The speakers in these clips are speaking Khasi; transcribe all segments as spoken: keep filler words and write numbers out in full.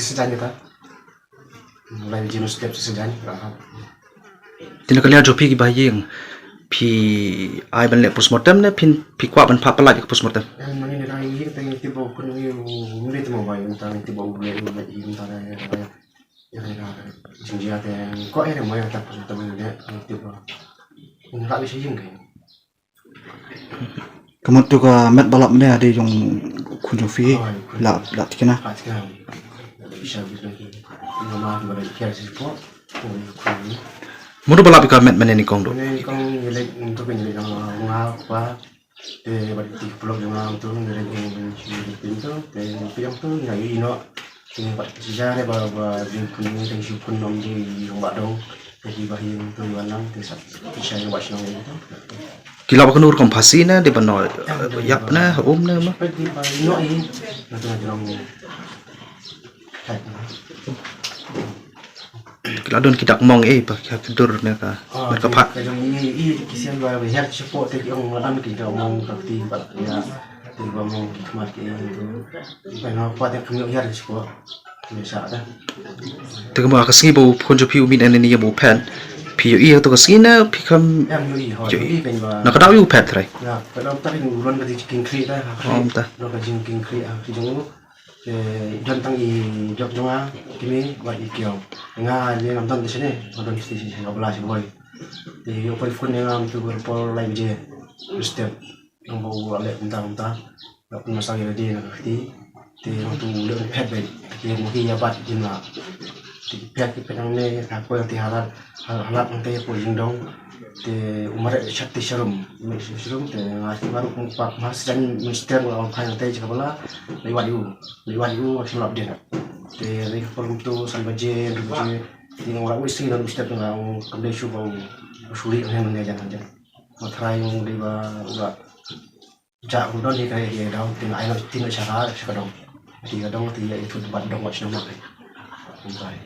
shisha jan ita. Lai baje mynstep shisha jan. Te na ka liang jong phi ki bahaïing, phi ai ban leh postmortem ne phin, phi kwah ban phah pyllait ïa ka postmortem? Em, ngi ne dang ïa te ngi tip ba u khun ngi u mut te mo ba ïa mynta ngi tip ba u leh u leh ïa mynta da ïa da ïa da jingjia te ngi kwah ïa re mo ïa ta postmortem ngi leh ngi tip ba ngi lap ïa sha ïing kein. Ka mut tu ka met ba lap ne ha de jong u khun jong phi. Oh, ïa u khun. La, la tikna. La tikna. Sha bi lagi. Nga ma ba lagi care support. Mano ba lap ïa ka met mynne nyngkong doh? Mynne nyngkong ngi leit ngi tu ngi leit nga nga pa. Te ba ti pulok jong nga tu ngi leit ngi leit pin tu te ngi pin tu ngi ïohi noh. Te ba ti ja re ba ba jingkun ngi te shu kun nom ji jong ba dong. Te ki ba hin tu ba nang te sa ti sha ba shnong ngi tu. Ki lap ka nur kom phasi ne de ba no ïap ne um ne ma. Peit di ba ino i na tu na jrong ni. Ki la don ki dak mong eh ba ki hap dur ne ka ne ka phat. Ka jong i i ki sian ba ba her support te ki ong la don ki dak mong ka ti ba ya ti ba mong ki khmat ki tu. Ba no pa te kham ïoh her support. Ni sa da. Te ka ma ka sngi ba u khun jong phi u mih na ne ni ba u phet. Phi ïohi ha tu ka sngi ne phi kham. Em ïohi ho ïohi. Ïohi kan ba. Na ka daw u phet trai. Ya, ka daw ta ring u ron ka jingkynkhlieh da ha. Om ta. Ron ka jingkynkhlieh ha ki jong u. Te don tang i jop jong nga kine ba i kiaw. Nga ne ngam don te shane, ngam don te shane ka bla shi boi. Te ïoh poi phone ne ngam tu ber por lai baje. Step. Nang ba u leh kumta kumta. Ba pynmasa ïa lade na ka kti. Te nang tu u leh u phet beit. Te ki ïa mut ki ïa bat jin la. Te ki phet ki phet nangne ha kor te halat halat nangte ïa por jingdong. Te u mareh shat te sharum. Mareh shat te sharum te nga shu baru kum kpa ma sdang minister la ong phai nangte jaka bala. Lei wat ïa u. Lei wat ïa u wat shu lap dien. Te lei ka por kumtu san baje, hynriew baje. Te nga wan u isi na u step nga ong kam dei shu ba u shu leh nangte nangte jan jan. Nga tharai ong dei ba u la jah u don hi ka ïa dau, te nga ai noh, te nga shara sha ka dong. Te ka dong te ïa ithut bad dong wat shnong noh. Kumbai.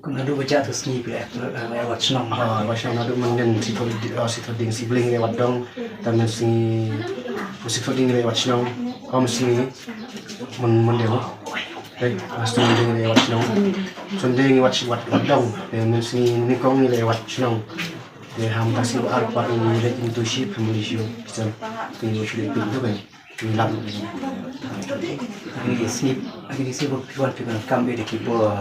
Kum naduh ba jah tu sngi phi eh, wat shnong. Ah, wat shnong naduh myndien shi thot, ah, shi thot ding shi bling ïa wat dong. Te mynsngi shi thot ding ïa wat shnong. Om sngi myn, myndien. Hei, ah, shi thot ding ïa wat shnong. Shi thot ding ïa wat shi wat, wat dong. Te mynsngi nyngkong ïa wat shnong. Te ham ta shi ar pat ngi leit internship ha Malaysia. Pisa ngi leit pyntu kan. Ngi lap. Ngi snip, ngi snip phi wan phi wan kam ïa ki bor.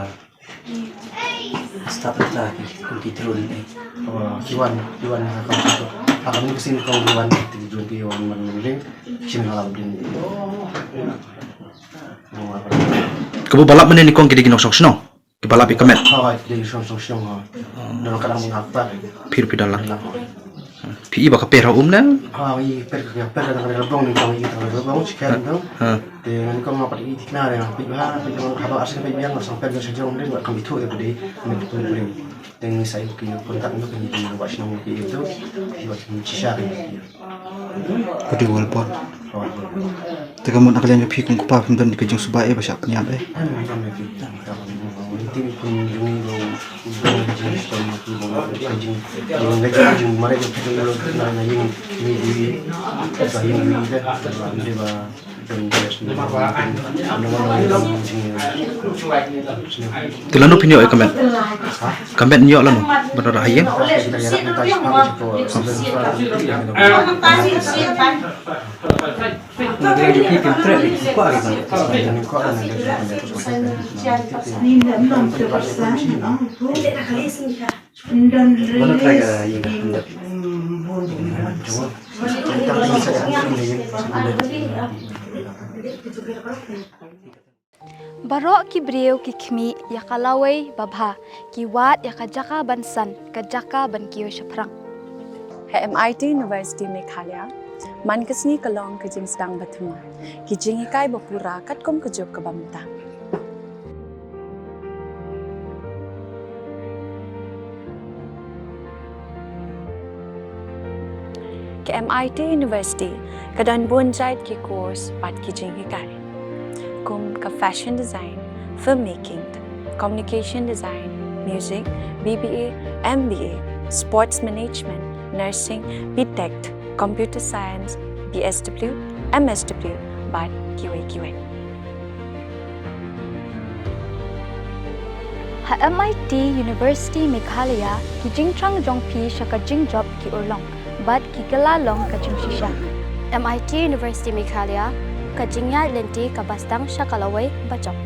Start ta ki kum ki drone ni. Oh, ki wan, ki wan ha kam tu. Ha kam ni ka sien kong ki wan, ki drone ki wan man ring. Sien ha lap din. Kaba balap mynne nyngkong ki dei ki nongshong shnong. Kiba lap ïa ka met. Ha, ki dei shnong shnong shnong ha. Don ka dang ngap ta. Phi ruh phi don lang. Phi i ba ka per ha um ne? Ha, i per ka per ka dang ka bong ni kong i ka dang ka bong chicken tu. Ha. Te ngan kong ngap i tikna re ngap ba ha, ba ha ba arsien ba yang sang per ka sejong ni ngap kam itu te pudi. Ni tu pudi. Te ni sai ki kontak ni ki ni ba shnong ki itu. Ki ba shisha ki. Pudi wal pon. Te ka mut na ka liang jong phi kum kpa phim don ka jingsuba eh ba shah pynïap eh. Te lano phin ïoh eh ka met? Ka met ïoh lano? Ba da ha ïing? Baroh ki briew ki khmih ïa ka lawei babha, ki wad ïa ka jaka ban san, ka jaka ban kiew shaphrang. Ha M I T University Meghalaya, man ka sngi ka long ka jingsdang ba thymmai, ki jinghikai ba pura katkum ka juk kaba mynta. Ka M I T University ka don bun jait ki course bad ki jinghikai, kum ka fashion design, filmmaking, communication design, music, B B A, M B A, sports management, nursing, B Tech, computer science, B S W, M S W bad kiwei kiwei. Ha M I T University Meghalaya, ki jingthrang jong phi sha ka jingjop ki urlong bad ki kylla long ka jingshisha. M I T University Meghalaya, ka jingïaid lynti kaba sdang sha ka lawei bajop.